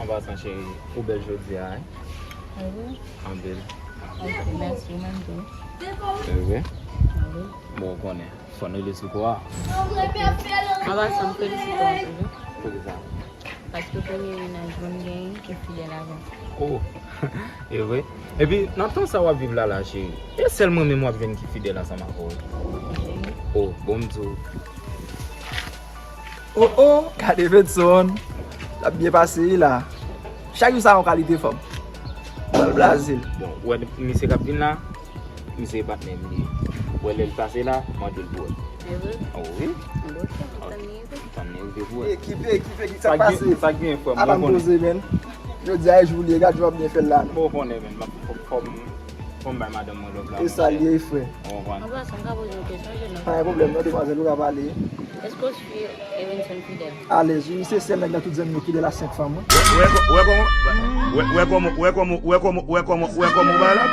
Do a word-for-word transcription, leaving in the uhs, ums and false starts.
An pasan, cheri, ou bèl jodi a, wi. Anpil. Ok, mèsi, ou menm tou. Wi. Bon, ou konnen, fò n rele sou kò a. An pasan, m felisite w anpil, wi. Poukisa? Paske premye mennaj mwen m genyen ki fidèl avè m. Oh, e vre? Epi, nan tan sa w ap viv la la, cheri, e sèl mwen menm w ap jwenn ki fidèl ansanm avè w? Oh, bon, m di w. Oh, oh, gade Fedson. L ap byen pase, wi, la. Chak jou sa yon kalite fanm. Pral blaze l. Bon, ou wè misye k ap vin la, misye e patnè m li ye. Ou wè lè l pase la, mande l pou wè. E vre? Oh, wi. Bon, chè, m tann li tou. Tann li rive pou wè. Ekipe, ekipe, ki sa k pase? Sa k gen, frè m? Apa m poze, men. Jodi a e jou li ye, gad jan w ap byen fè l la. Bon, ou konnen, men, m ap fò, fò m, fò m bay madanm mwen love la. E sa l ye, frè. Ou konprann? An pasan, m ka poze yon kesyon, jèn nonm? Pa gen pwoblèm, non, demwazèl, ou ka pale. Èske w swiv Evenson fidèl? Alèz, wi, misye sèl nèg nan tout zòn yo ki de la senk fanm, wi. Wè kò- wè kòman, wè- wè kòman, wè kòman, wè kòman, wè kòman, wè kòman w bay la.